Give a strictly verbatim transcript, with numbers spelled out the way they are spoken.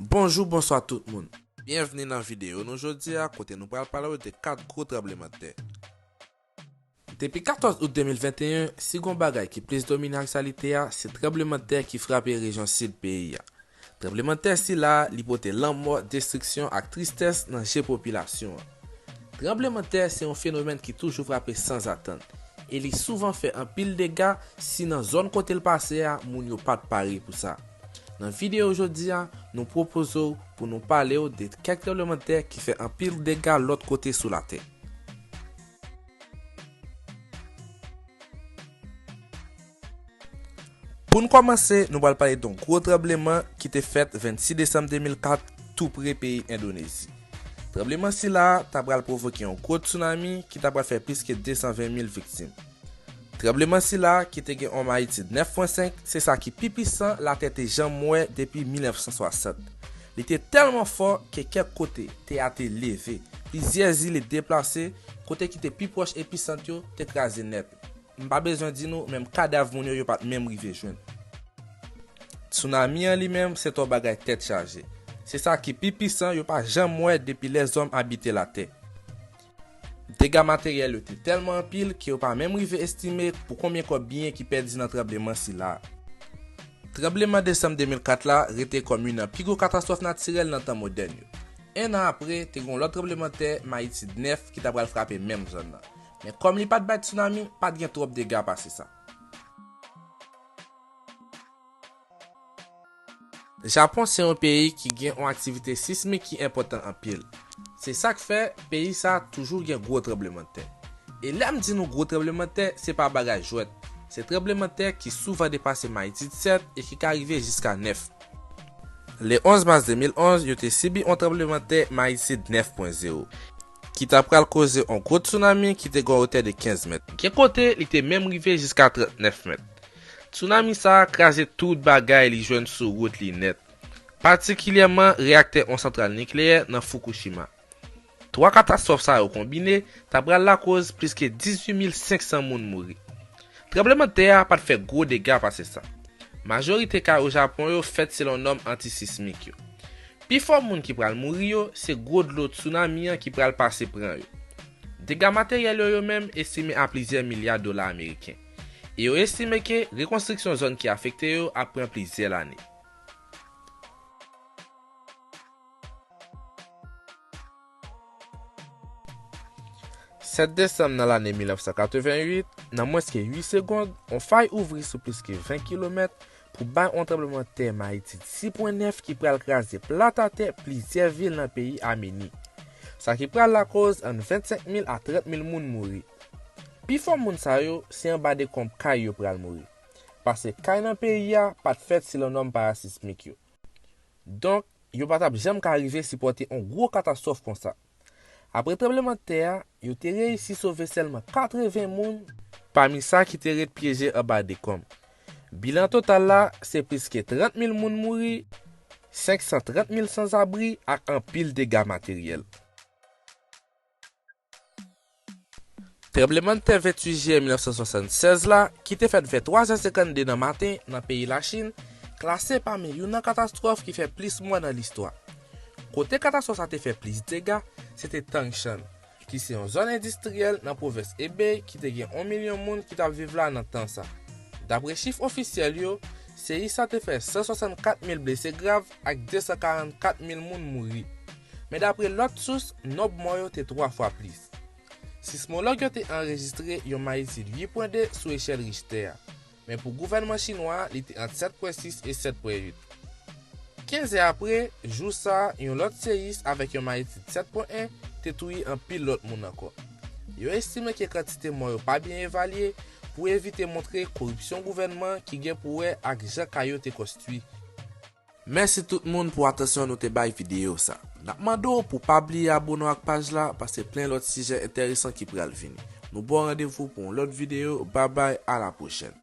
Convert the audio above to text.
Bonjou, bonswa tout moun. Byenvni nan videyo nou jodi a, kote nou pral pale w de kat gwo tranblemanntè. Depi katòz out de mil venteyen, si gon bagay ki plis domine aktyalite a, se tranblemanntè ki frape rejyon sid peyi a. Tranblemanntè sila, li pote lanmò, destriksyon ak tristès nan je popilasyon an. Tranblemanntè se yon fenomèn ki toujou frape sanzatann, e li souvan fè anpil dega si nan zòn kote l pase a, moun yo pa t pare pou sa. Nan videyo jodi a, nou pwopoze w pou nou pale w de kèk tranblemanntè ki fè anpil dega lòt kote sou latè. Pou n kòmanse, nou pral pale de yon gwo tranbleman ki te fèt vennsis desanm de mil kat, tou pre peyi Endonezi. Tranbleman sila a ta pral pwovoke yon gwo tsunami ki ta pral fè plis ke de san ven mil viktim. Tranbleman sila a, ki te gen yon magnitid nèf pwen senk, se sa ki pi pisan latè te janm wè depi mil nèf san swasant. Li te tèlman fò ke kèk kote, tè a te leve. Plizyè zile deplase, kote ki te pi pwòch episant yo te kraze nèt. M pa bezwen di nou, menm kadav moun yo, yo pa t menm rive jwenn. Tsunami an li menm, se t yon bagay tèt chaje. Se sa ki pi pisan yo pa janm wè depi lèzòm abite latè. Dega materyèl yo te tèlman anpil ke yo pa menm rive estime pou konbyen kòb byen ki pèdi nan tranbleman sila a. Tranbleman desanm de mil kat la rete kòm youn nan pi gwo katastwòf natirèl nan tan modèn yo. En an apre, te gen yon lòt tranblemanntè magnitid nèf ki ta pral frape menm zòn nan. Men kòm li pa t bay tsunami, pa t gen twòp dega pase sa. Japon se yon peyi ki gen yon aktivite sismik ki enpòtan anpil. Se sa k fè peyi sa a toujou gen gwo tranblemanntè. E lè m di nou gwo tranblemanntè, se pa bagay jwèt. Se tranblemanntè ki souvan depase magnitid sèt e ki ka rive jiska nèf. Le onz mas de mil onz, yo te sibi yon tranblemanntè magnitid nèf pwen zewo, ki ta pral koze yon gwo tsunami ki te gen yon wotè de kenz mèt. Gen kote, li te menm rive jiska trannèf mèt. Tsunami sa a kraze tout bagay li jwenn sou wout li nèt, patikilyèman reyaktè yon santral nikleyè nan Fukushima. Twa katastwòf sa yo konbine ta pral lakoz plis ke dizuit mil senk san moun mouri. Tranblemanntè a pa t fè gwo dega pase sa. Majorite kay o Japon yo fèt selon nòm antisismik yo. Pifò moun ki pral mouri yo se gwo dlo tsunami an ki pral pase pran yo. Dega materyèl yo, yo menm, estime a plizyè milya dola ameriken. E yo estime ke rekonstriksyon zòn ki afekte yo ap pran plizyè lane. Sèt desanm nan lane mil nèf san katrevenn uit, nan mwens ke uit segond, yon fay ouvri sou plis ke ven kilomèt pou bay yon tranblemanntè magnitid sis pwen nèf ki pral kraze plat atè plizyè vil nan peyi Ameni. Sa ki pral lakoz ant vennsenk mil a trant mil moun mouri. Pifò moun sa yo, se anba dekonb kay yo pral mouri. Paske kay nan peyi a pa t fèt selon nòm parasismik yo. Donk, yo pa t ap janm ka rive sipòte yon gwo katastwòf konsa. Apre tranblemanntè a, yo te reyisi sove sèlman katreven moun pami sa ki te ret pyeje anba dekonb. Bilan total la, se plis ke trant mil moun mouri, senk san trant mil sanzabri ak anpil dega materyèl. Tranblemanntè venntuit jiyè mil nèf san swasannsèz la, ki te fèt vè twa zè senkannde nan maten nan peyi Lachin, klase pami youn nan katastwòf ki fè plis mò nan listwa. Kote katastwòf sa te fè plis dega, se te Tangshan, ki se yon zòn endistriyèl nan pwovens Ebei ki te gen yon milyon moun ki t ap viv la nan tan sa. Dapre chif ofisyèl yo, seyi sa te fè san swasannkat mil blese grav ak de san karannkat mil moun mouri. Men dapre lòt sous, nonb mò yo te twa fwa plis. Sismològ yo te anrejistre yon magnitid uit pwen de sou echèl Richter a, men pou gouvènman chinwa a, li te ant sèt pwen sis e sèt pwen uit. Kenz è apre, jou sa a, yon lòt seyis avèk yon magnitid sèt pwen en te touye anpil lòt moun ankò. Yo estime ke kantite mò yo pa byen evalye pou evite montre koripsyon gouvènman ki gen pou wè ak jan kay yo te konstwi. Mèsi tout moun pou atansyon nou te bay videyo sa. N ap mande w pou pa bliye abone w ak paj la, paske plen lòt sijè enteresan ki pral vini. Nou ba w randevou pou yon lòt videyo. Babay, a la pwochèn.